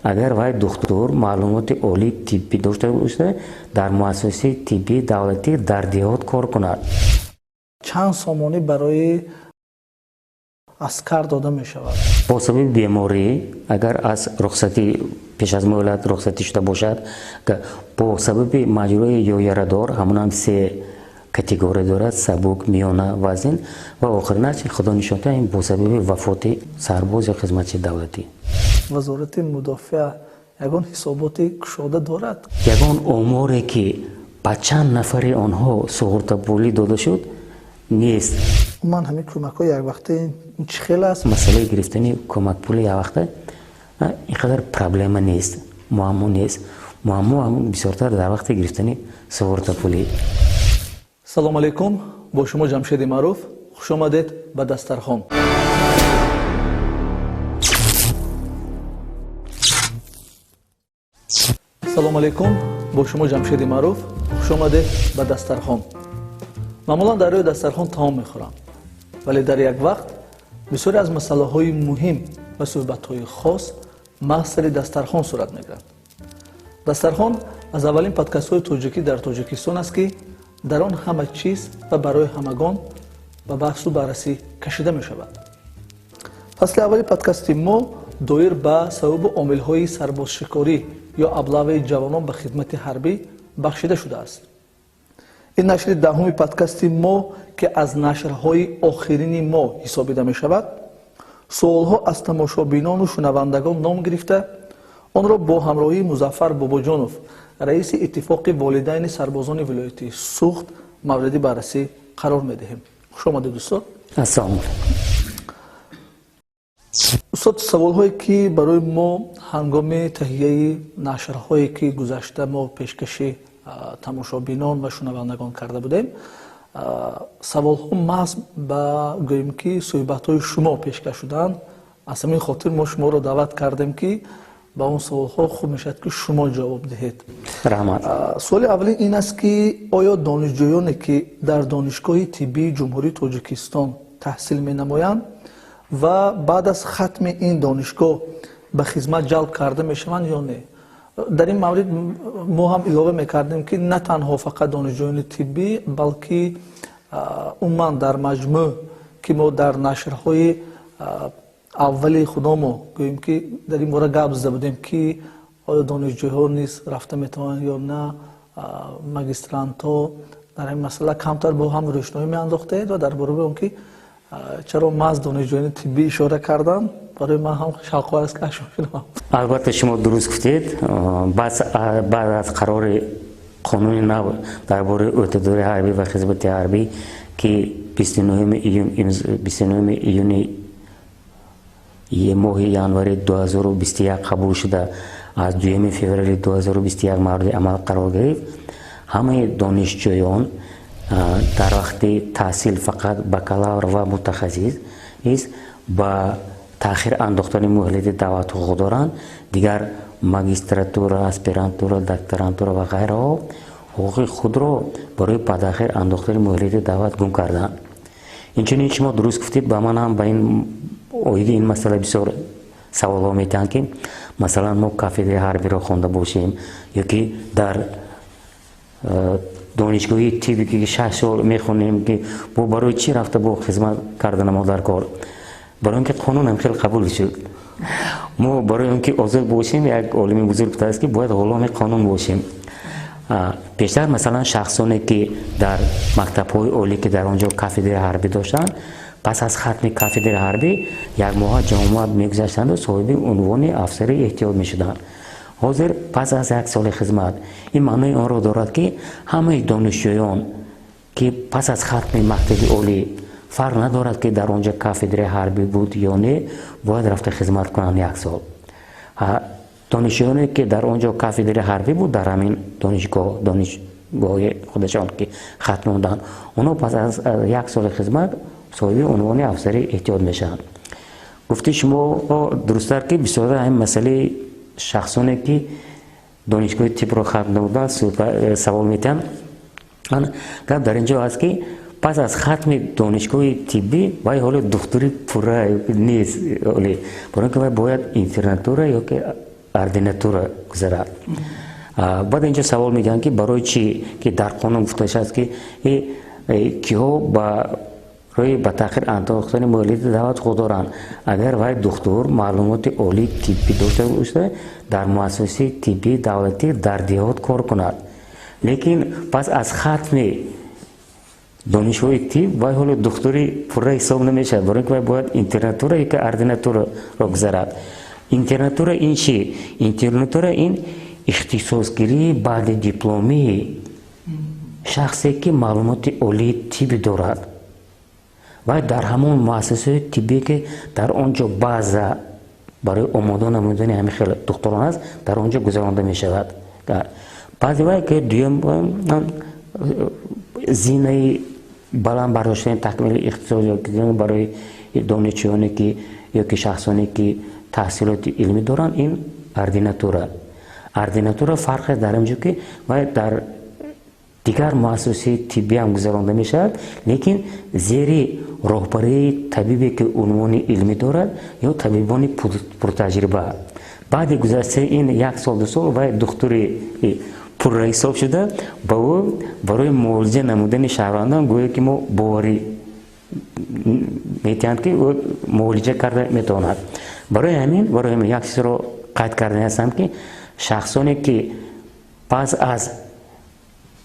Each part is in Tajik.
Агар вай духтур маълумоти олии тиббӣ дошта бошад, дар муассисаи тиббии давлатӣ дар деҳот кор кунад. Чанд сомонӣ барои аскар дода мешавад? Бо сабаби беморӣ, агар аз рухсатӣ пеш аз муҳлат рухсатӣ шуда бошад, бо сабаби маҷрӯҳӣ ё ярадор, ҳамонам се категория дорад: сабук, миёна, вазин ва охиринаш, худо нишон диҳад, ин бо сабаби вафоти сарбоз ё хизматчии давлатӣ. Вазорати мудофиа ягон ҳисоботи кушода дорад? Ягон оморе, ки ба чанд нафари онҳо суғуртапулӣ дода шуд, нест. Умуман, ҳамин кӯмакҳои яквақта ин чӣ хел аст? Масъалаи гирифтани кӯмакпули яквақта ин қадар проблема нест, муаммо нест. Муаммо бисёртар дар вақти гирифтани суғуртапулӣ. Салому алайкум, бо шумо Ҷамшеди Маъруф. Хушомадед ба Дастархон. Салому алайкум, бо шумо Ҷамшеди Маъруф. Хушомадед ба Дастархон. Маъмулан дар рӯи дастархон таом мехӯрам, вале дар як вақт бисёре аз масъалаҳои муҳим ва суҳбатҳои хос маҳз сари дастархон сурат мегиранд. Дастархон аз аввалин подкастҳои тоҷикӣ дар Тоҷикистон аст, ки дар он ҳама чиз ва барои ҳамагон ба баҳсу баррасӣ кашида мешавад. Фасли аввали подкасти мо доир ба сабабу омилҳои сарбозшикорӣ ё аблаваи ҷавонон ба хидмати ҳарбӣ бахшида шудааст. Ин нашри 10-уми подкасти мо, ки аз нашрҳои охирини мо ҳисобида мешавад, суолҳо аз тамошобинону шунавандагон ном гирифта, онро бо ҳамроҳии Музаффар Бобоҷонов, раиси Иттифоқи волидайни сарбозони вилояти Суғд, мавриди баррасӣ қарор медиҳем. Хушомадед, устод. Ассалому. Устод, саволҳое, ки барои мо ҳангоми таҳияи нашрҳое, ки гузашта мо пешкаши тамошобинон ва шунавандагон карда будем, саволҳо маҳз ба, гӯем ки, суҳбатҳои шумо пешкаш шуданд. Аз ҳамин хотир мо шуморо даъват кардем, ки ба он саволҳо хуб мешавад, ки шумо ҷавоб диҳед. Раҳмат. Суоли аввалин ин аст, ки оё донишҷӯёне, ки дар Донишгоҳи тиббии Ҷумҳурии Тоҷикистон таҳсил менамоянд ва баъд аз хатми ин донишгоҳ ба хизмат ҷалб карда мешаванд ё не? Дар ин маврид мо ҳам илова мекардем, ки на танҳо фақат донишҷӯёни тиббӣ, балки умуман дар маҷмӯъ, ки мо дар нашрҳои аввали худомо, гӯем ки, дар ин бора гап зада будем, ки оё донишҷӯҳо низ рафта метавонанд ё на, магистрантҳо. Дар ин масъала камтар бо ҳам рӯшноӣ меандохтед ва дар бораи он ки чаро маҳз донишҷӯёни тиббӣ ишора кардам, барои ман ҳам шавқовар аст, ки аз шумо шунавам. Албатта, шумо дуруст гуфтед. Баъд аз қарори қонуни нав дар бораи ӯҳдадории ҳарбӣ ва хизмати ҳарбӣ, ки 29 июни моҳи январи 2021 қабул шуда, аз 2 феврали 2021 мавриди амал қарор гирифт, ҳамаи донишҷӯён дар вақти таҳсил фақат бакалавр ва мутахассис ба таъхир андохтани муҳлати даъват ҳуқуқ доранд. Дигар магистратура, аспирантура, докторантура ва ғайраҳо ҳуқуқи худро барои ба таъхир андохтани муҳлати даъват гум карданд. Инчунин шумо дуруст гуфтед, ба ман ҳам ба ин оиди ин масъала бисёр саволҳо метиҳанд, ки масалан мо кафедраи ҳарбиро хонда бошем ё ки дар донишгоҳи тибби ки 6 сол мехонем, ки бо барои чӣ рафта бо хизмат кардана мо дар кор? Барои он ки қонун ҳам хеле қабул шуд. Мо барои он ки озод бошем, як олими бузург гуфтааст, ки бояд ғуломи қонун бошем. Пештар масалан шахсоне, ки дар мактабҳои олӣ, ки дар он ҷо кафедраи ҳарбӣ доштанд, пас аз хатми кафедраи ҳарбӣ як моҳа ҷамоат мегузаштанду соҳиби унвони афсари эҳтиёт мешуданд. Ҳозир пас аз як соли хизмат, ин маънои онро дорад, ки ҳамаи донишҷӯён, ки пас аз хатми мактаби олӣ, фарқ надорад, ки дар он ҷо кафедраи ҳарбӣ буд ё не, бояд рафта хизмат кунанд як сол. Донишҷӯёне, ки дар он ҷо кафедраи ҳарбӣ буд, дар ҳамин донишгоҳи худашон ки хатм намуданд, онҳо пас аз як соли хизмат соҳиби унвони афсари эҳтиёт мешаванд. Гуфти шумо дурусттар, ки бисёртар ҳамин масъалаи шахсоне, ки донишгоҳи тибро хатм намуданд, савол метиҳанд. Гап дар ин ҷо аст, ки пас аз хатми донишгоҳи тиббӣ вай ҳоло духтури пурра нест, барои ки вай бояд интернатура ё ки Ординатура гузарад. Баъд инҷо савол медиҳанд, ки барои чӣ ки дар қонун гуфта шудааст, ки киҳо барои ба таъхир андохтани муҳлати даъват ҳуқуқ доранд, агар вай духтур маълумоти олии тиббӣ дошта бошад, дар муассисаи тиббии давлатӣ дар деҳот кор кунад, лекин пас аз хатми донишгоҳи тиб вай ҳоло духтури пурра ҳисоб намешавад, барои ин ки вай бояд интернатура ё ки ординатураро гузарад. Интернатура ин чӣ? Интернатура ин ихтисосгирии баъди дипломии шахсе, ки маълумоти олии тиббӣ дорад. Вай дар ҳамон муассисаҳои тиббие, ки дар он ҷо база барои омода намудани ҳамин хел духтурон аст, дар он ҷо гузаронда мешавад. Баъди вай ки дуюм зинаи баланд бардоштани такмили ихтисос барои донишҷӯёне ки ё ки шахсоне, ки таҳсилоти илмӣ доранд, ин ординатура. Ординатура фарқе дар ин ҷо, ки вай дар дигар муассисаи тиббӣ ҳам гузаронда мешавад, лекин зери роҳбарии табибе, ки унвони илмӣ дорад, ё табибони пуртаҷриба. Баъди гузаштаи ин як сол, 2 сол вай духтури пурра ҳисоб шуда, ба ӯ барои муолиҷа намудани шаҳрвандон гӯё ки мо боварӣ метиҳанд, ки ӯ муолиҷа карда метавонад. Барои ҳамин як чизро қайд кардани ҳастам, ки шахсоне, ки пас аз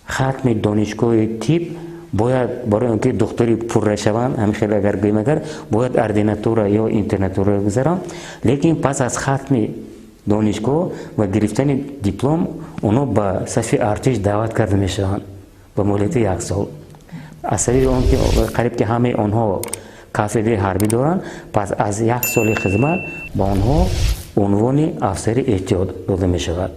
хатми донишгоҳи тиб бояд барои он ки духтури пурра шаванд, ҳамин хел агар гӯем, агар бояд ординатура ё интернатура гузаранд, лекин пас аз хатми донишгоҳ ва гирифтани диплом онҳо ба сафи артиш даъват карда мешаванд ба муҳлати як сол. Аз сабаби он ки қариб ки ҳамаи онҳо кафедраи ҳарбӣ доранд, пас аз як соли хизмат ба онҳо унвони афсари эҳтиёт дода мешавад.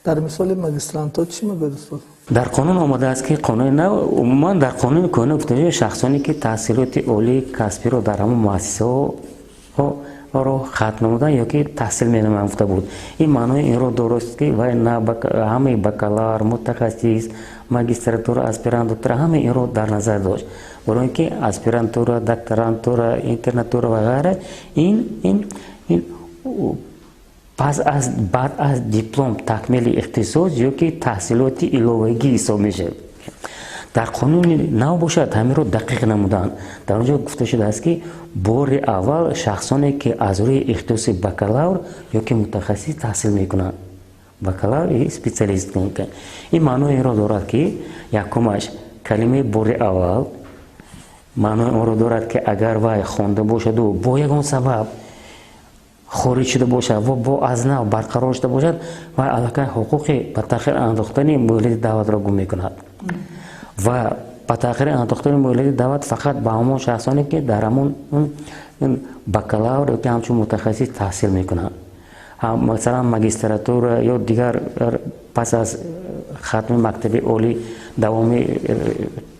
Дар мисоли магистрантҳо чӣ мегӯяд, устод? Дар қонун омадааст, ки қонуни нав, умуман дар қонуни кӯҳна гуфта, шахсоне, ки таҳсилоти олии касбиро дар ҳамон муассисаҳоро хатм намуданд ё ки таҳсил менамоянд, гуфта буд. Ин маънои инро дорост, ки вай на ҳамаи бакалавр, мутахассис, магистратура, аспирантура, ҳамаи инро дар назар дошт, барои ин ки аспирантура, докторантура, интернатура ва ғайра ин пас аз баъд аз диплом такмили ихтисос ё ки таҳсилоти иловагӣ ҳисоб мешавад. Дар қонуни нав бошад, ҳаминро дақиқ намуданд. Дар он ҷо гуфта шудааст, ки бори аввал шахсоне, ки аз рӯи ихтисоси бакалавр ё ки мутахассис таҳсил мекунанд, бакалавр и специалист. Ин маънои инро дорад, ки якумаш, калимаи бори аввал маънои онро дорад, ки агар вай хонда бошаду бо ягон сабаб хориҷ шуда бошад ва бо аз нав барқарор шуда бошад, вай аллакай ҳуқуқи ба таъхир андохтани муҳлати даъватро гум мекунад. Ва ба таъхири андохтани муҳлати даъват фақат ба ҳамон шахсоне, ки дар ҳамон бакалавр ё ки ҳамчун мутахассис таҳсил мекунанд, масалан магистратура ё дигар пас аз хатми мактаби олӣ давоми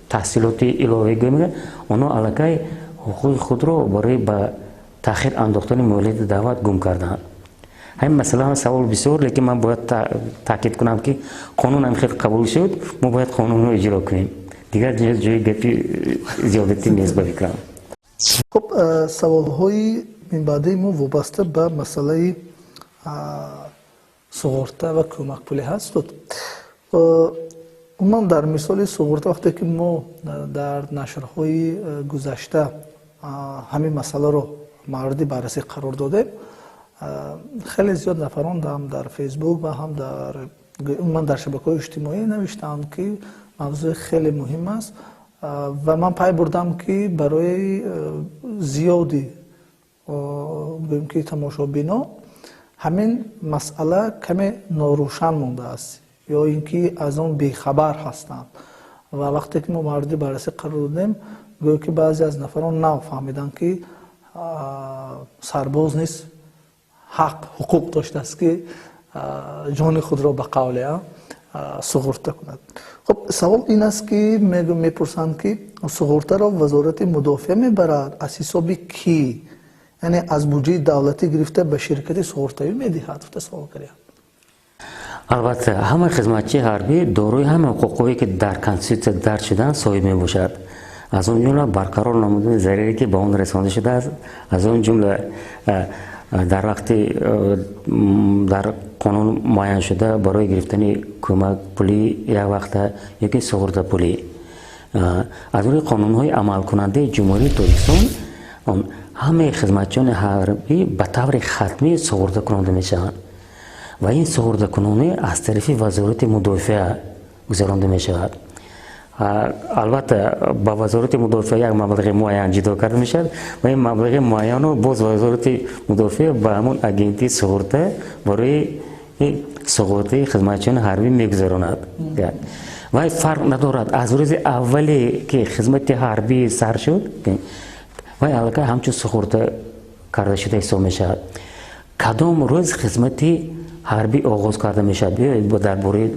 таҳсилоти иловагӣ мегӯяд, онҳо аллакай ҳуқуқи худро барои ба таъхир андохтани муҳлати даъват гум карданд. Ҳамин масъала савол бисёр, лекин ман бояд таъкид кунам, ки қонун ҳам хел қабул шуд, мо бояд қонунро иҷро кунем. Дигар ҷои гапи зиёдатӣ нест, ба фикрам. Хуб, саволҳои минбаъдаи мо вобаста ба масъалаи суғурта ва кӯмакпулӣ ҳаст. Умуман, дар мисоли суғурта, вақте ки мо дар нашрҳои гузашта ҳамин масъаларо мавриди баррасӣ қарор додем, хеле зиёд нафарон ҳам дар Фейсбук ва ҳам дар умуман дар шабакаҳои иҷтимоӣ навиштаанд, ки мавзӯи хеле муҳим аст, ва ман пай бурдам, ки барои зиёди, гӯем ки, тамошобино ҳамин масъала каме норӯшан мондааст ё ин ки аз он бехабар ҳастанд. Ва вақте ки мо мавриди баррасӣ қарор додем, гӯё ки баъзе аз нафарон нав фаҳмиданд, ки сарбоз низ ҳақ ҳуқуқ доштааст, ки ҷони худро ба қавле суғурта кунад. Хуб, савол ин аст, ки мепурсанд, ки суғуртаро Вазорати мудофиа мебарад, аз ҳисоби кӣ, яъне аз буҷаи давлатӣ гирифта ба ширкати суғуртавӣ медиҳад, гуфта савол кардиям. Албатта, ҳамаи хизматчии ҳарбӣ дорои ҳама ҳуқуқҳое, ки дар Конститутсия дарҷ шудаанд, соҳиб мебошад, аз он ҷумла барқарор намудани зараре, ки ба он расонда шудааст, аз он ҷумла Дар вақти дар қонун муайян шуда барои гирифтани кӯмак пулӣ яквақта ёки суғуртапулӣ аз рӯи қонунҳои амалкунандаи Ҷумҳурии Тоҷикистон ҳамаи хизматчиёни ҳарбӣ ба таври хатмӣ суғурта кунонда мешаванд ва ин суғуртакунонӣ аз тарафи Вазорати мудофиа гузаронда мешавад. Албатта, ба Вазорати мудофиа як маблағи муайян ҷудо карда мешавад ва ин маблағи муайянро боз Вазорати мудофиа ба ҳамон агентии суғурта барои суғуртаи хизматчиёни ҳарбӣ мегузаронад. Вай фарқ надорад, аз рӯзи аввале ки хизмати ҳарбӣ сар шуд, вай аллакай ҳамчун суғурта карда шуда ҳисоб мешавад. Кадом рӯз хизмати ҳарбӣ оғоз карда мешавад? Биёед, дар бораи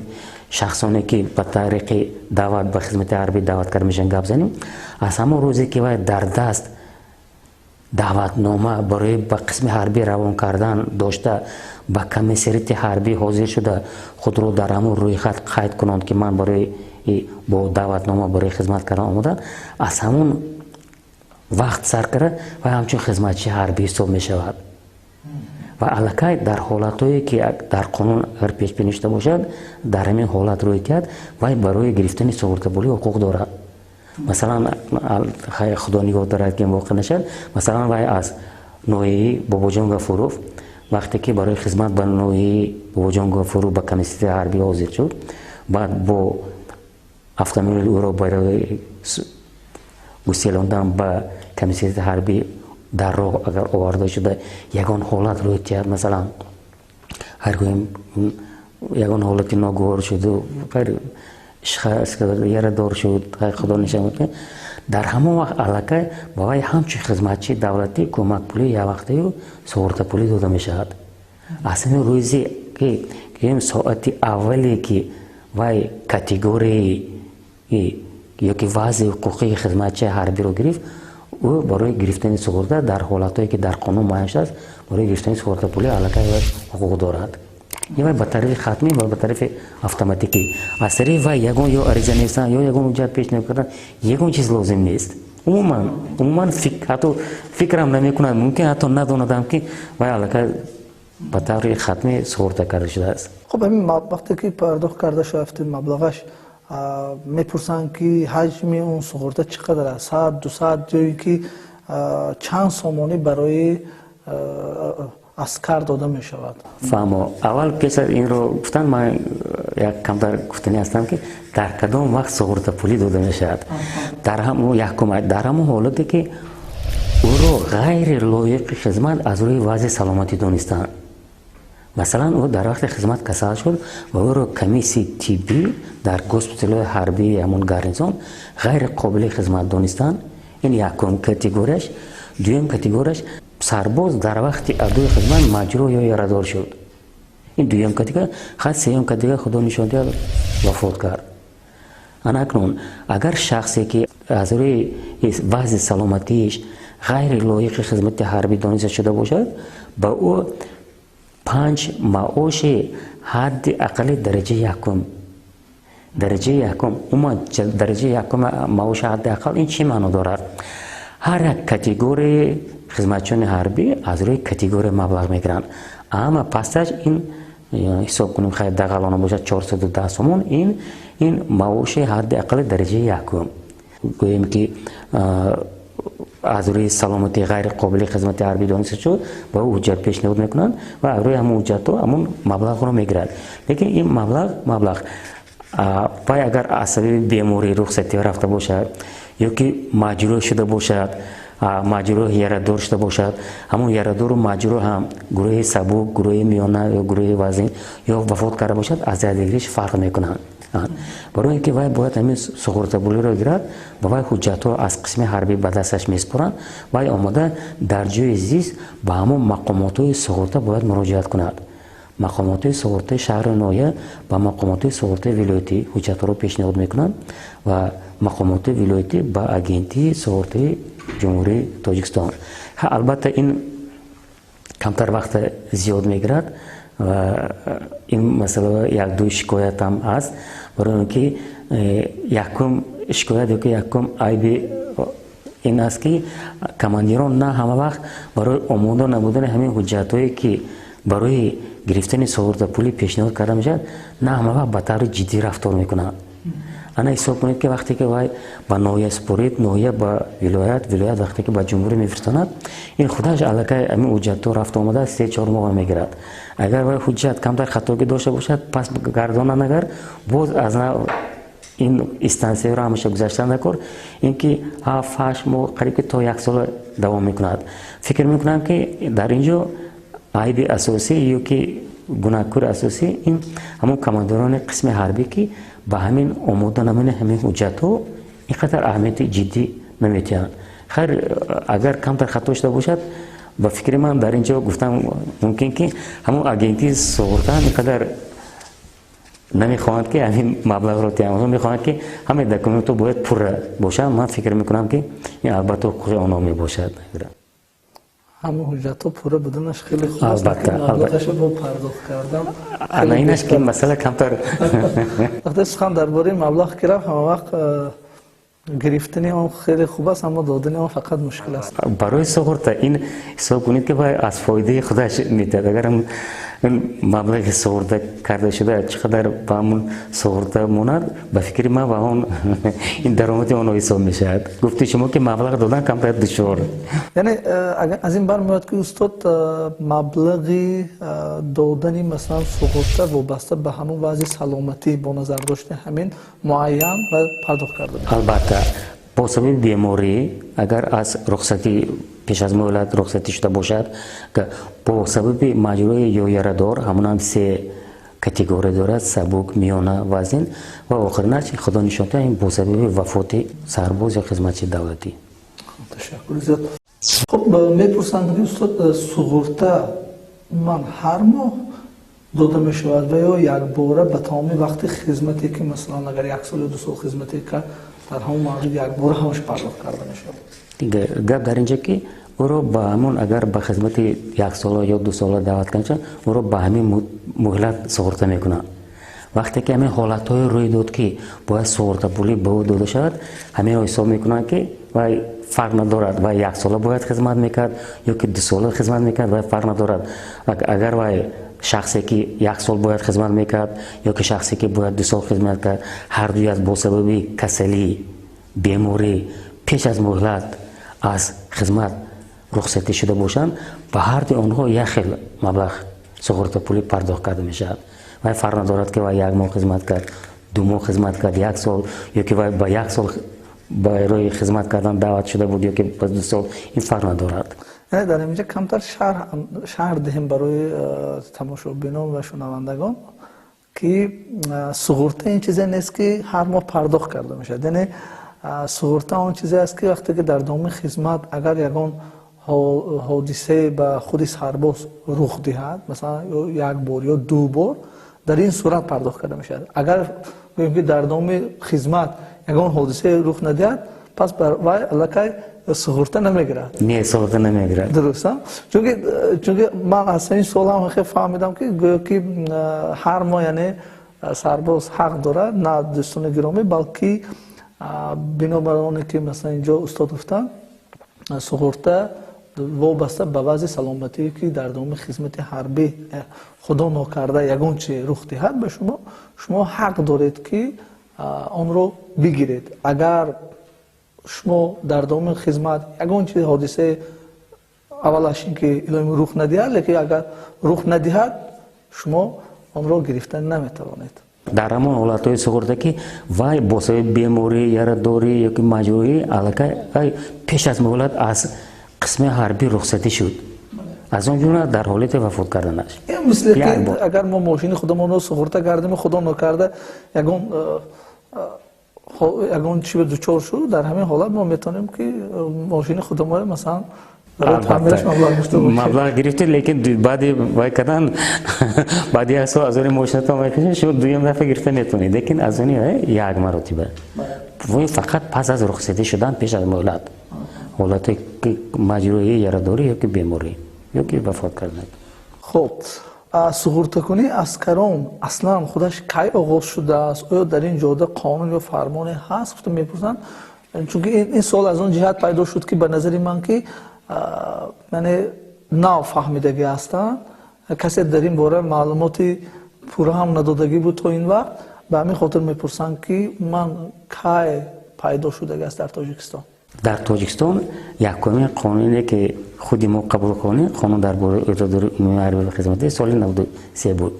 шахсоне, ки ба тариқи даъват ба хизмати ҳарбӣ даъват карда мешаванд, гап занем. Аз ҳамон рӯзе ки вай дар даст даъватнома барои ба қисми ҳарбӣ равон кардан дошта, ба комиссариати ҳарбӣ ҳозир шуда, худро дар ҳамон рӯйхат қайд кунанд, ки ман барои бо даъватнома барои хизмат кардан омода, аз ҳамон вақт сар карда вай ҳамчун хизматчии ҳарбӣ ҳисоб мешавад. Ва аллакай дар ҳолатҳое, ки дар қонун агар пешбинӣ шуда бошад, дар ҳамин ҳолат рӯй диҳад, вай барои гирифтани суғуртапулӣ ҳуқуқ дорад. Масалан, Худо нигоҳ дорад, ки ин воқеъ нашавад, масалан, вай аз ноҳияи Бобоҷон Гафуров вақте ки барои хизмат ба ноҳияи Бобоҷон Гафуров ба комиссариати ҳарбӣ ҳозир шуд, баъд бо автомобили ӯро барои гуселондан ба комиссариати ҳарбӣ дар роҳ агар оварда шуда, ягон ҳолат рӯй диҳад, масалан, ҳар гӯем, ягон ҳолати ногувор шуду ярадор шуд, Худо нишон, дар ҳамон вақт аллакай ба вай ҳамчун хизматчии давлатӣ кӯмакпулӣ яквақтаю суғуртапулӣ дода мешавад. Аз ҳамин рӯзе ки, гӯем, соати аввале ки вай категорияи ёки вазъи ҳуқуқии хизматчии ҳарбиро гирифт, ӯ барои гирифтани суғурта дар ҳолатҳое, ки дар қонун муайян шудааст, барои гирифтани суғуртапулӣ аллакай вай ҳуқуқ дорад. Ин вай ба тариқи хатмӣ ва ба тариқи автоматикӣ. Аз тариқи вай ягон ё ариза нависtan, ё ягон ҳуҷҷат пешниҳод кардан, ягон чиз лозим нест. Умуман ҳатто фикрам намекунад, мумкин ҳатто надонадам, ки вай аллакай ба таври хатмӣ суғурта карда шудааст. Хуб, ҳамин вақте ки пардохт карда шуд маблағаш, мепурсанд, ки ҳаҷми он суғурта чӣ қадар аст: 100, 200 ё ин ки чанд сомонӣ барои аскар дода мешавад? Фаҳмо. Аввал, пеш аз инро гуфтан, ман як камтар гуфтанӣ ҳастам, ки дар кадом вақт суғуртапулӣ дода мешавад. Дар ҳамон якум, дар ҳамон ҳолате ки ӯро ғайри лоиқи хизмат аз рӯи вазъи саломатӣ донистанд. Масалан, ӯ дар вақти хизмат касал шуд ва ӯро комиссияи тиббӣ дар госпиталҳои ҳарбии ҳамон гарнизон ғайри қобили хизмат донистанд. Ин якум категорияш. Дуюм категорияш: сарбоз дар вақти адои хизмат маҷрӯҳ ё ярадор шуд. Ин дуюм категория. Хат сеюм категория, Худо нишон диҳад, вафот кард. Ана акнун агар шахсе, ки аз рӯи вазъи саломатииш ғайри лоиқи хизмати ҳарбӣ дониста шуда бошад, ба ӯ панҷ маоши ҳадди аққали дараҷаи якум. Дараҷаи якум, умуман, дараҷаи якум маоши ҳадди ақал ин чӣ маъно дорад? Ҳар як категорияи хизматчиёни ҳарбӣ аз рӯи категория маблағ мегиранд. Ама пасташ ин ҳисоб кунем, хайр, дағалона бошад, 410 сомон. Ин маоши ҳадди аққали дараҷаи якум. Гӯем, ки аз рӯи саломатӣ ғайри қобили хизмати ҳарбӣ дониста шуд, ба ӯ ҳуҷҷат пешниҳод мекунанд ва аз рӯи ҳамон ҳуҷҷатҳо ҳамон маблағро мегирад. Лекин ин маблағ вай агар аз сабаби беморӣ рухсатӣ рафта бошад ё ки маҷрӯҳ шуда бошад, маҷрӯҳ, ярадор шуда бошад, ҳамон ярадору маҷрӯҳ ҳам гурӯҳи сабук, гурӯҳи миёна ё гурӯҳи вазин, ё вафот карда бошад, аз якдигариш фарқ мекунанд. Барои ин ки вай бояд ҳамин суғуртапулиро гирад, ба вай ҳуҷҷатҳо аз қисми ҳарбӣ ба дасташ месупоранд. Вай омода дар ҷои зист ба ҳамон мақомотҳои суғурта бояд муроҷиат кунад. Мақомотҳои суғуртаи шаҳру ноҳия ба мақомотҳои суғуртаи вилоятӣ ҳуҷҷатҳоро пешниҳод мекунанд ва мақомотҳои вилоятӣ ба Агентии суғуртаи Ҷумҳурии Тоҷикистон. Албатта, ин камтар вақта зиёд мегирад ва ин масъала якду шикоятам ҳаст, барои он ки якум шикоят ёки якум айби Ин аст, ки командирон на ҳама вақт барои омода набудани ҳамин ҳуҷҷатҳое, ки барои гирифтани суғуртапулӣ пешниҳод карда мешавад, на ҳама вақт ба таври ҷиддӣ рафтор мекунанд. Ана ҳисоб кунед, ки вақте ки вай ба ноҳия супорид, ноҳия ба вилоят, вилоят вақте ки ба ҷумҳурӣ мефиристонад, ин худаш аллакай ҳамин ҳуҷҷатҳо рафта омада 3-4 моҳ мегирад. Агар вай ҳуҷҷат камтар хатогӣ дошта бошад, пас гардонанд, агар боз аз нав ин инстансияро ҳамеша гузаштан даркор, ин ки 7-8 моҳ, қариб ки то як сола давом мекунад. Фикр мекунам, ки дар ин ҷо айби асосӣ ё ки гунаҳкори асосӣ ин ҳамон командирони қисми ҳарбӣ, ки ба ҳамин омода намудани ҳамин ҳуҷҷатҳо ин қадар аҳамияти ҷиддӣ наметиҳанд. Хайр, агар камтар хато шуда бошад, ба фикри ман, дар ин ҷо гуфтам мумкин, ки ҳамон агентии суғурта ҳам ин қадар намехоҳанд, ки ҳамин маблағро диҳанд. Онҳо мехоҳанд, ки ҳамаи документҳо бояд пурра бошанд. Ман фикр мекунам, ки ин албатта ҳуқуқи онҳо мебошад. Ҳама ҳуҷҷатҳо пурра буданаш хеле хуб аст. Албатта. Маблағашро бо пардохт кардан. Ана инаш ки масъала камтар. Вақте сухан дар бораи маблағ ки рафт, ҳама вақт гирифтани он хеле хуб аст, аммо додани он фақат мушкил аст. Барои суғурта ин ҳисоб кунед, ки вай аз фоидаи худаш медиҳад. Агар маблағи суғурта карда шуда чӣ қадар ба ҳамун суғурта монад, ба фикри ман, ба он ин даромади онҳо ҳисоб мешавад. Гуфти шумо, ки маблағ додан камтар душвор. Яъне аз ин бармеояд, ки устод, маблағи додани, масалан, суғурта вобаста ба ҳамун вазъи саломатӣ бо назардошти ҳамин муайян ва пардохт карда. Албатта, бо сабаби беморӣ, агар аз рухсатӣ пеш аз муҳлат рухсатӣ шуда бошад, бо сабаби маҷрӯҳӣ ё ярадор, ҳамонам се категория дорад: сабук, миёна, вазнин, ва охиринаш, худо нишон диҳад, ин бо сабаби вафоти сарбоз ё хизматчии давлатӣ. Ташаккур зиёд. Хуб, мепурсанд, ки устод, суғурта умуман ҳар моҳ дода мешавад ва ё якбора ба тамоми вақти хизмате, ки масалан агар як сол ё 2 сол хизмате кард, дар ҳамон маврид якбора ҳамаш пардохт карда мешавад? Гап дар инҷа, ки ӯро ба ҳамон, агар ба хизмати яксола ё 2 сола даъват карда шавад, ӯро ба ҳамин муҳлат суғурта мекунанд. Вақте ки ҳамин ҳолатҳое рӯй дод, ки бояд суғуртапулӣ ба ӯ дода шавад, ҳаминро ҳисоб мекунанд, ки вай фарқ надорад, вай яксола бояд хизмат мекард ё ки 2 сола хизмат мекард, вай фарқ надорад. Агар вай шахсе, ки як сол бояд хизмат мекард, ё ки шахсе, ки бояд 2 сол хизмат кард, ҳардуяш бо сабаби касалӣ, беморӣ пеш аз муҳлат аз хизмат рухсатӣ шуда бошанд, ба ҳарду онҳо як хел маблағ суғуртапулӣ пардохт карда мешавад. Вай фарқ надорад, ки вай як моҳ хизмат кард, 2 моҳ хизмат кард, як сол, ё ки вай ба як сол барои хизмат кардан даъват шуда буд, ё ки ба 2 сол, ин фарқ надорад. Яъне дар инҷа камтар шарҳ диҳем барои тамошобинон ва шунавандагон, ки суғурта ин чизе нест, ки ҳар моҳ пардохт карда мешавад. Яъне суғурта он чизе аст, ки вақте ки дар давоми хизмат агар ягон ҳодисае ба худи сарбоз рух диҳад, масалан, ё як бор ё ду бор, дар ин сурат пардохт карда мешавад. Агар гӯем, ки дар давоми хизмат ягон ҳодисае рух надиҳад, пас вай аллакай суғурта намегирад. Не, суғурта намегирад. Дуруст, чунки ман аз ҳамин суолам хеле фаҳмидам, ки гӯё ки ҳар моҳ, яъне сарбоз ҳақ дорад. На, дӯстони гиромӣ, балки бинобар оне ки масалан инҷо устод гуфтанд, суғурта вобаста ба вазъи саломатие, ки дар давоми хизмати ҳарбӣ, худо нокарда, ягон чи рух диҳад ба шумо, шумо ҳақ доред, ки онро бигиред. Агар шумо дар давоми хизмат ягон чи ҳодисае, аввалаш ин ки илоҳӣ рух надиҳад, лекин агар рух надиҳад, шумо онро гирифта наметавонед. Дар ҳамон ҳолатҳои суғурта, ки вай бо сабаби беморӣ, ярадорӣ ё ки маҷрӯҳӣ аллакай вай пеш аз муҳлат аз қисми ҳарбӣ рухсатӣ шуд, аз он ҷумла дар ҳолати вафот карданаш. Мисли ки агар мо мошини худамонро суғурта кардем, худо нокарда, ягон чи дучор шуд, дар ҳамин ҳолат мо метавонем, ки мошини худамонро, масалан, маблағ гирифтед, лекин баъди вай кардан, баъди як сол аз они мошинатон вай кашед, шумо дуюм дафъа гирифта метавонед, лекин аз они як маротиба, фақат пас аз рухсатӣ шудан пеш аз муҳлат, ҳолати маҷрӯҳӣ, ярадорӣ ё ки беморӣ, ё ки вафот кардан. Хуб, суғуртакунии аскарон аслан худаш кай оғоз шудааст? Оё дар ин ҷода қонун ё фармоне ҳаст, гуфта мепурсанд. Чунки ин суол аз он ҷиҳат пайдо шуд, ки ба назари ман, ки яъне нав фаҳмидагӣ ҳастанд, касе дар ин бора маълумоти пурра ҳам надодагӣ буд то ин вақт. Ба ҳамин хотир мепурсам, ки ман кай пайдо шудагӣ аст дар Тоҷикистон? Дар Тоҷикистон якумин қонуне, ки худи мо қабул кардем, қонун дар бораи ӯҳдадории умумии ҳарбӣ ва хизматӣ соли 93 буд.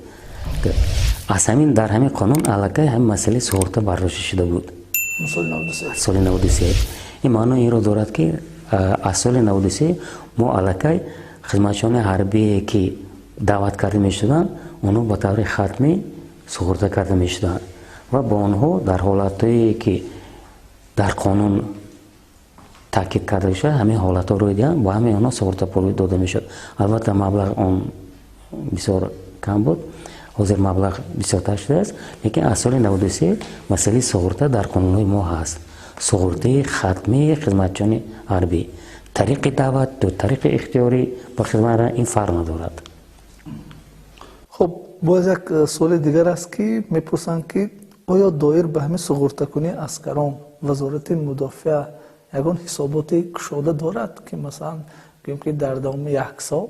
Аз ҳамин, дар ҳамин қонун аллакай ҳамин масъалаи суғурта бардошта шуда буд. Соли 93? Соли 93. Ин маъно инро дорад, ки аз соли 93 мо аллакай хизматчиёни ҳарбие, ки даъват карда мешуданд, онҳо ба таври хатмӣ суғурта карда мешуданд ва ба онҳо дар ҳолатҳое, ки дар қонун таъкид карда мешавад, ҳамин ҳолатҳо рӯй диҳанд, ба ҳамаи онҳо суғуртапулӣ дода мешуд. Албатта, маблағ он бисёр кам буд, ҳозир маблағ бисёртар шудааст, лекин аз соли 93 масъалаи суғурта дар қонунҳои мо ҳаст. Суғуртаи хатмии хизматчиёни ҳарбӣ тариқи даъват ё тариқи ихтиёрӣ ба хизмат, ин фарқ надорад. Хуб, боз як суоли дигар аст, ки мепурсанд, ки оё доир ба ҳамин суғуртакунии аскарон Вазорати мудофиа ягон ҳисоботи кушода дорад, ки масалан гӯем, ки дар давоми як сол,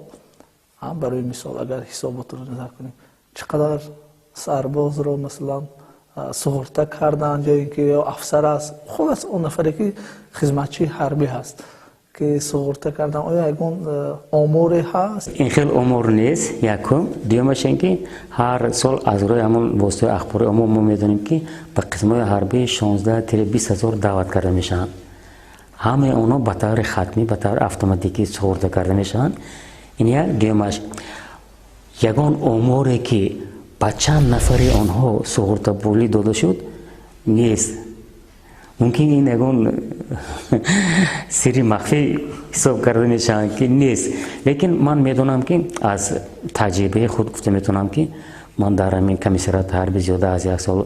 барои мисол, агар ҳисоботро назар кунем, чӣ қадар сарбозро масалан суғурта карданд ё ин ки ё афсар аст, хулас, он нафаре, ки хизматчии ҳарбӣ ҳаст, ки суғурта кардан, оё ягон оморе ҳаст? Ин хел омор нест, якум. Дуюмаш ин ки ҳар сол аз рӯи ҳамон воситаи ахбори омма мо медонем, ки ба қисмҳои ҳарбӣ 16-20 ҳазор даъват карда мешаванд. Ҳамаи онҳо ба таври хатмӣ, ба таври автоматикӣ суғурта карда мешаванд. Ин як. Дуюмаш, ягон оморе, ки ба чанд нафари онҳо суғуртапулӣ дода шуд, нест. Мумкин ин ягон сирри махфӣ ҳисоб карда мешаванд, ки нест. Лекин ман медонам, ки аз таҷрибаи худ гуфта метавонам, ки ман дар ҳамин комиссариати ҳарбӣ зиёда аз як сол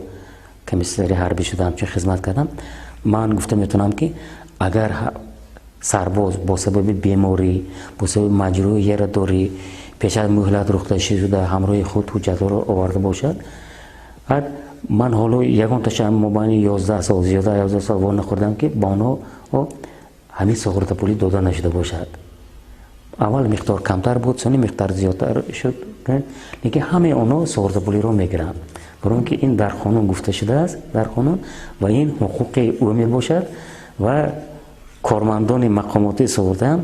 комиссари ҳарбӣ шудам, чун хизмат кардам. Ман гуфта метавонам, ки агар сарбоз бо сабаби беморӣ, бо сабаби маҷрӯҳи ярадорӣ пеш аз муҳлат рухсатӣ шуда, ҳамроҳи худ ҳуҷҷатҳоро оварда бошад, баъд ман ҳоло ягонташа мобайни 11 сол, зиёда аз 11 сол во нахӯрдам, ки ба онҳо ҳамин суғуртапулӣ дода нашуда бошад. Аввал миқдор камтар буд, сони миқдор зиёдтар шуд, лекин ҳамаи онҳо суғуртапулиро мегиранд, барои он ки ин дар қонун гуфта шудааст, дар қонун, ва ин ҳуқуқи ӯ мебошад. Ва кормандони мақомоти суғурта ҳам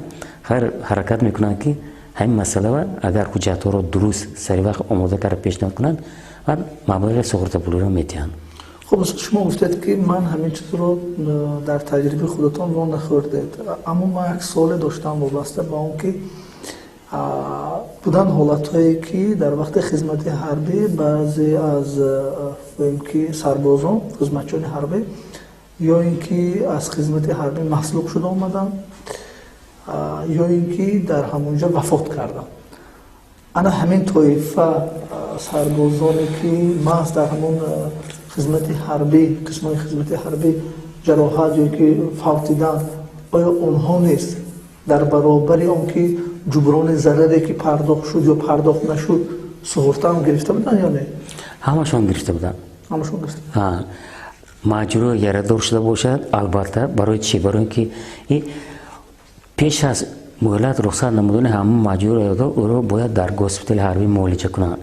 ҳаракат мекунанд, ки ҳамин масъала, агар ҳуҷҷатҳоро дуруст, сари вақт омода карда пешниҳод кунанд, баъд маблағи суғуртапулиро медиҳанд. Хуб, шумо гуфтед, ки ман ҳамин чизро дар таҷрибаи худатон во нахӯрдед, аммо ман як суоле доштам вобаста ба он, ки буданд ҳолатҳое, ки дар вақти хизмати ҳарбӣ баъзе аз, гӯем ки, сарбозон, хизматчиёни ҳарбӣ ё ин ки аз хизмати ҳарбӣ маслуб шуда омаданд ё ин ки дар ҳамонҷо вафот карданд. Ана ҳамин тоифа сарбозоне, ки маҳз дар ҳамон хизмати ҳарбӣ, қисмҳои хизмати ҳарбӣ ҷароҳат ё ки фавтиданд, оё онҳо низ дар баробари он ки ҷуброни зараре, ки пардохт шуд ё пардохт нашуд, суғуртаам гирифта буданд ё не? Ҳамашон гирифта буданд. Ҳамашон гирифта? Маҷрӯҳ, ярадор шуда бошад, албатта. Барои чӣ? Барои ин ки пеш аз муҳлат рухсат намудани ҳамон маҷрӯҳ, ярадор, ӯро бояд дар госпитали ҳарбӣ муолиҷа кунанд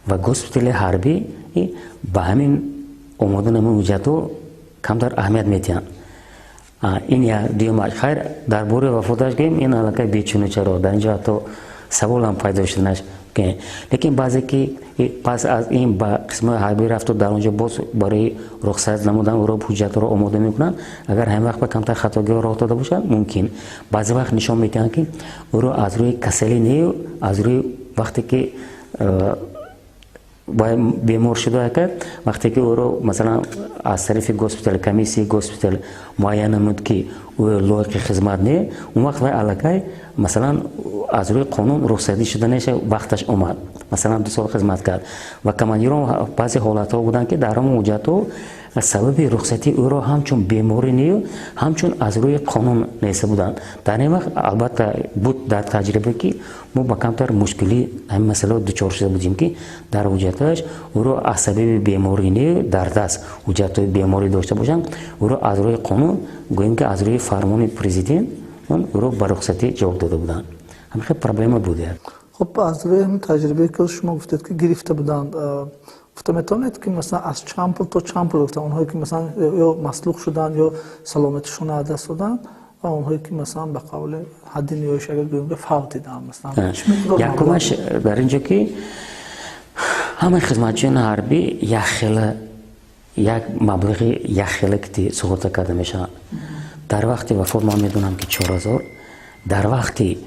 ва госпитали ҳарбӣ ба ҳамин омода намудани ҳуҷҷатҳо камтар аҳамият медиҳанд. Ин як. Дуюмаш, хайр, дар бораи вафоташ гӯем, ин аллакай бечуну чаро, дар инҷо ҳатто саволам пайдо шуданаш. Лекин баъзе, ки пас аз ин ба қисмҳои ҳарбӣ рафту дар онҷо боз барои рухсат намудан ӯро ҳуҷҷатҳоро омода мекунанд, агар ҳамин вақт ба камтар хатогиҳо роҳ дода бошад, мумкин баъзе вақт нишон медиҳанд, ки ӯро аз рӯи касалӣ не, аз рӯи вақте ки бемор шуда кард, вақте ки ӯро масалан аз тарафи госпитал, комиссияи госпитал муайян намуд, ки ӯ лоиқи хизмат не, он вақт вай аллакай масалан аз рӯи қонун рухсатӣ шуданаша вақташ омад, масалан 2 сол хизмат кард. Ва командирон баъзе ҳолатҳо буданд, ки дар ҳамон ҳуҷҷатҳо Сабаби рухсатии ӯро ҳамчун беморӣ нею, ҳамчун аз рӯи қонун неста буданд. Дар ин вақт албатта буд дар таҷриба, ки мо ба камтар мушкилӣ ҳамин масъала дучор шуда будем, ки дар ҳуҷҷатҳояш ӯро аз сабаби беморӣ нею, дар даст ҳуҷҷатҳои беморӣ дошта бошанд, ӯро аз рӯи қонун, гӯем ки аз рӯи фармони президент ӯро ба рухсатӣ ҷавоб дода буданд. Ҳамин хел проблема буд. Хуб, аз рӯи ҳамин таҷрибае ки шумо гуфтед, ки гирифта буданд, гуфта метавонед, ки масалан аз чанд пул то чанд пул гуфтанд онҳое ки масалан ё маслух шуданд, ё саломатишонро аз даст доданд, ва онҳое ки масалан ба қавли ҳадди ниёиш, агар гӯем, ки фавтиданд, масалан? Якумаш дар ин ҷо, ки ҳамаи хизматчиёни ҳарбӣ якхела, як маблағи якхела ки суғурта карда мешаванд. Дар вақти вафот ман медонам, ки 4000, дар вақти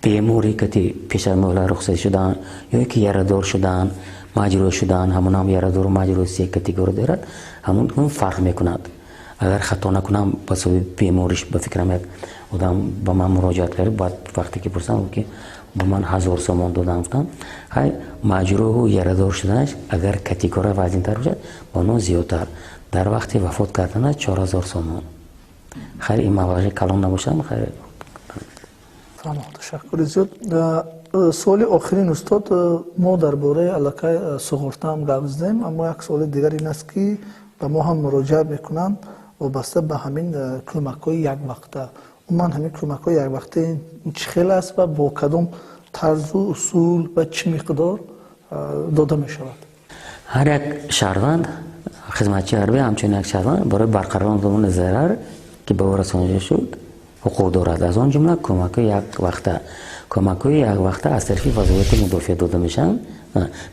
беморӣ кати пеш аз муҳлат рухсатӣ шудан ё ки ярадор шудан, маҷрӯҳ шудан, ҳамонам ярадору маҷрӯҳ се категория дорад, ҳамон фарқ мекунад. Агар хато накунам, ба сабаби бемориш, ба фикрам, як одам ба ман муроҷиат кард, баъд вақте ки пурсам, ки ба ман 1000 сомон додам, гуфтам. Хай, маҷрӯҳу ярадор шуданаш агар категория вазнинтар бошад, ба онҳо зиёдтар. Дар вақти вафот карданаш 4000 сомон. Хайр, ин маблағи калон набошад, хайр. Ташаккури зиёд. Суоли охирин, устод. Мо дар бораи аллакай суғурта ҳам гап задем, аммо як суоли дигар ин аст, ки ба мо ҳам муроҷиат мекунанд вобаста ба ҳамин кӯмакҳои яквақта. Умуман, ҳамин кӯмакҳои яквақта чӣ хел аст ва бо кадом тарзу усул ва чӣ миқдор дода мешавад? Ҳар як шаҳрванд, хизматчии ҳарбӣ ҳамчун як шаҳрванд, барои барқарор намудани зарар, ки ба ӯ расонида шуд, ҳуқуқ дорад, аз он ҷумла кӯмакҳои яквақта. Кӯмакҳои яквақта аз тарафи Вазорати мудофиа дода мешаванд.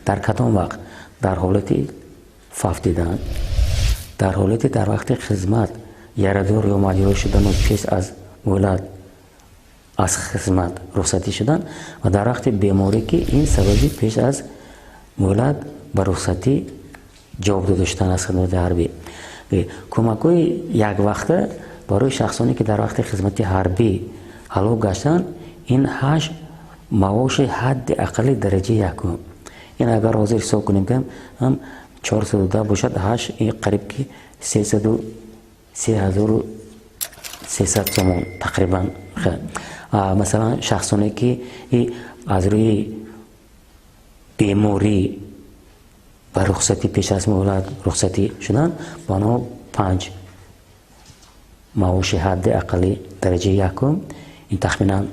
Дар кадом вақт? Дар ҳолати фавтидан, дар ҳолати дар вақти хизмат ярадор ё маҷрӯҳ шудану пеш аз муҳлат аз хизмат рухсатӣ шудан ва дар вақти беморӣ, ки ин сабаби пеш аз муҳлат ба рухсатӣ ҷавоб дода шудан аз хизмати ҳарбӣ. Кӯмакҳои яквақта барои шахсоне, ки дар вақти хизмати ҳарбӣ ҳалок гаштанд, ин ҳашт маоши ҳадди ақалли дараҷаи якум. Ин агар ҳозир ҳисоб кунем, ки ҳам 410 бошад, ҳашт, ин қариб ки 303 300 сомон тақрибан. Масалан, шахсоне, ки аз рӯи беморӣ ба рухсатӣ, пеш аз муҳлат рухсатӣ шуданд, ба онҳо панҷ маоши ҳадди ақалли дараҷаи якум, ин тахминан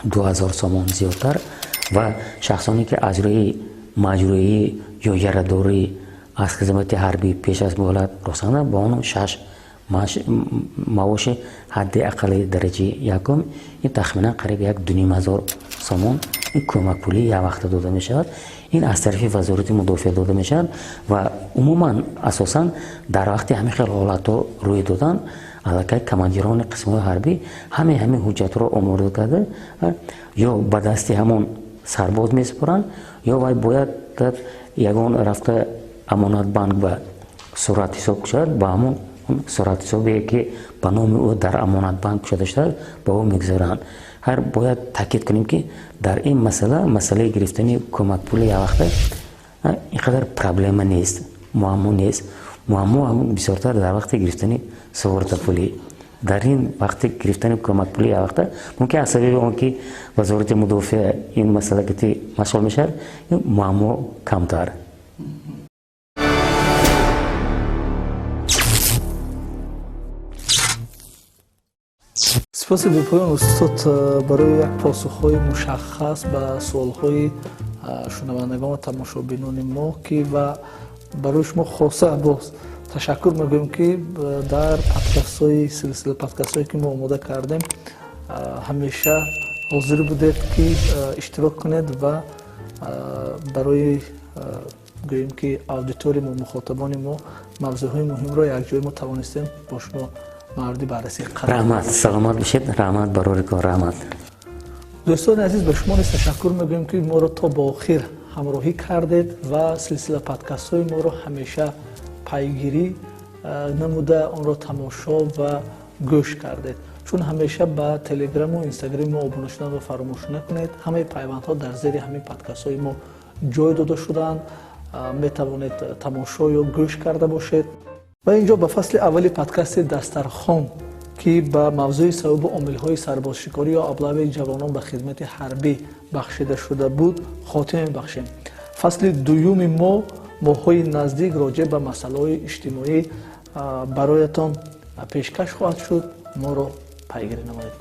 2000 сомон зиёдтар. Ва шахсоне, ки аз рӯи маҷрӯҳӣ ё ярадорӣ аз хизмати ҳарбӣ пеш аз муҳлат рухсат, ба онҳо шаш маоши ҳадди ақалли дараҷаи якум, ин тахминан қариб 1 500 сомон. Ин кӯмакпулӣ яквақта дода мешавад, ин аз тарафи Вазорати мудофиа дода мешавад. Ва умуман, асосан дар вақти ҳамин хел ҳолатҳо рӯй додан, аллакай командирони қисмҳои ҳарбӣ ҳамин ҳуҷҷатро омода карда, ё ба дасти ҳамон сарбоз месупоранд, ё вай бояд ягон рафта Амонатбанк ба суратҳисоб кушояд, ба ҳамон суратҳисобе, ки ба номи ӯ дар Амонатбанк кушода шудааст, ба ӯ мегузоранд. Ҳар бояд таъкид кунем, ки дар ин масъала, масъалаи гирифтани кӯмакпули яквақта, ин қадар проблема нест, муаммо нест. Муаммо бисёртар дар вақти гирифтани суғуртапулӣ. Дар ин вақти гирифтани кӯмакпули яквақта мумкин аз сабаби он ки Вазорати мудофиа ин масъала ки машғул мешавад, муаммо камтар. Сипоси бепоён, устод, барои як посухҳои мушаххас ба суолҳои шунавандагон ва тамошобинони мо, ки ва барои шумо хоса боз ташаккур мегӯем, ки дар подкастҳои, силсила подкастҳое, ки мо омода кардем, ҳамеша ҳозир будед, ки иштирок кунед ва барои, гӯем ки, аудиторияи мо, мухотабони мо мавзӯъҳои муҳимро якҷоя мо тавонистем бо шумо мавриди баррасӣ қарор. Раҳмат, саломат бошед, раҳмат, барори кор, раҳмат. Дӯстони азиз, ба шумо низ ташаккур мегӯем, ки моро то ба охир ҳамроҳӣ кардед ва силсила подкастҳои моро ҳамеша пайгирӣ намуда, онро тамошо ва гӯш кардед. Чун ҳамеша ба Телеграму Инстаграми мо обуна шуданро фаромӯш накунед. Ҳамаи пайвандҳо дар зери ҳамин подкастҳои мо ҷой дода шудаанд. Метавонед тамошо ё гӯш карда бошед. Ва инҷо ба фасли аввали подкасти «Дастархон», ки ба мавзӯи сабабу омилҳои сарбозшикорӣ ё аблаваи ҷавонон ба хизмати ҳарбӣ бахшида шуда буд, хотима мебахшем. Фасли дуюми мо моҳҳои наздик роҷеъ ба масъалаҳои иҷтимоӣ бароятон пешкаш хоҳад шуд. Моро пайгирӣ намоед.